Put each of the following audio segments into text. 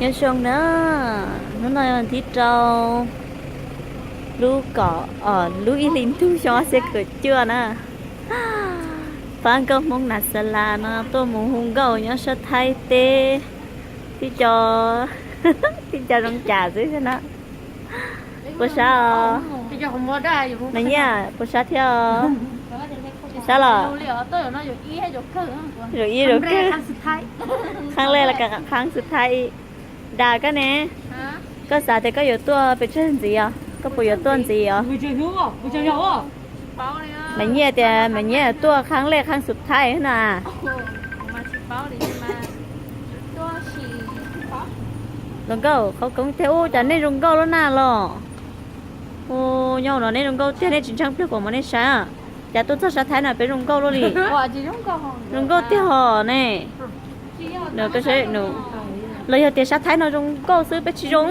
Nyob zoo na, hnub no thib rau lub kaum, lub ib hlis ntuj xyoo ob txhiab kaum cuaj na. Pab nkauj Hmoob Nas Xas Las no tuaj mus hu nkauj nyob sab Thaib teb, tib co, tib co zoo cas xwb na. Puas sab os? Mas nyiaj puas sab thiab os? Sab los? Zaum ib zaum kawg. Qhab lej los qhab xub thaib. Das koj ne, koj xav tias koj yuav tuaj pes tsawg ntxiv os? Koj puas yuav tuaj ntxiv os? Mas nyiaj tias mas nyiaj tuaj qhab lej qhab xub thaib na. Hluas nkauj qhov koob tiag ub, cas nej zoo nkauj lub na los? Nyob no nej zoo nkauj tiag, nej tsis ntseeg pliag kuv mas nej saib. Cas tuaj txog sab Thaib no peb zoo nkauj luaj li. Zoo nkauj tiag hos ne. Los yog tias sab Thaib no zoo nkauj xwb peb tsis zoo.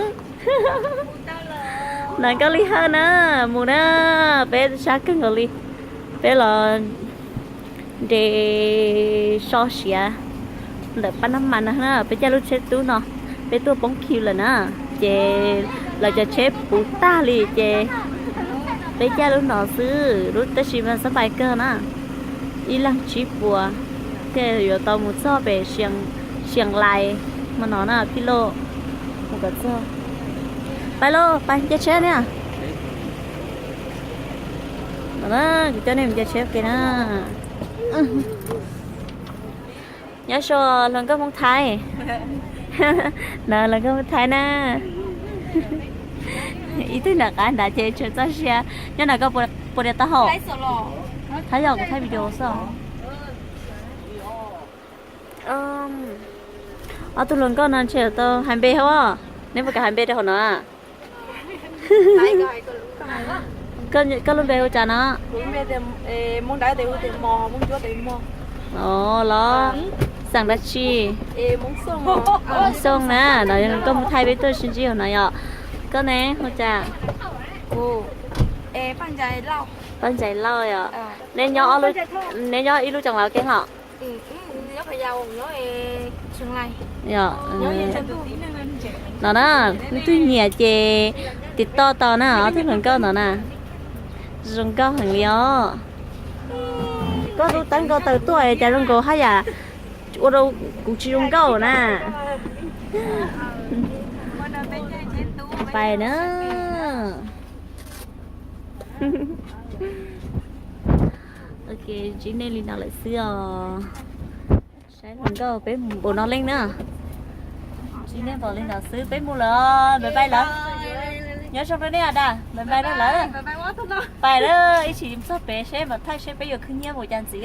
Nas Nkauj Lis Hawj na, mus na, peb sab kawg nkaus li. Peb los nres so siav ntawm pab nab mas no na, peb caij lub tsheb tub no, peb tuaj poob kiv lawm na, ces lawv cov tsheb puv tag li ces peb caij lub no xwb, lub tab sis mas xab npais kawg na, ib leeg tsib puas, thiaj yuav tau mus txog pem Sias Lais hmo no na, phij lauj, mus kom txog. Pais lauj, pais nce tsheb na. Kuv coj nej mus nce tsheb ke na. Nyob zoo hluas nkauj Hmoob Thaib. No hluas nkauj Hmoob Thaib na. Ib tug nram qab nrad ces tshuav txoj sia. Nyob nram koj puas diav taub hau? Thaib yog kuv thaij video xwb. Ob tug hluas nkauj no ntshe tau hais npe hauj, neb puas kam hais npe rau hauv no? Koj lub npe hu cas no? Los xeem dab tsi? Hmoob Xyooj na, no koj mus thaij peb tuaj sib ntsib hauv no yom. Koj ne hu cas? Paj Ntsais Lauj yom. Neb nyob ib lub Coom Laus Keeb los? No na, leej twg nyiam ces tiv toj tau na, ob tug hluas nkauj ntawd na. Zoo nkauj heev li os. Koj tub teeb nkaus taws tuaj cas zoo nkaus haj yam ua rau kuv tsis zoo nkauj na. Pais na. Ok, ntsib nej li no lawm xwb os. Saib hluas nkauj peb mus npaum no leej na. Ntsib nej npaum li no xwb peb mus lawm, bye bye lawm. Nyob zoo rau nej os da, bye bye rau lawm. Pais lawm, ib tsam txog pem seb mam thaij seb peb yuav khwv nyiaj mus cas ntxiv.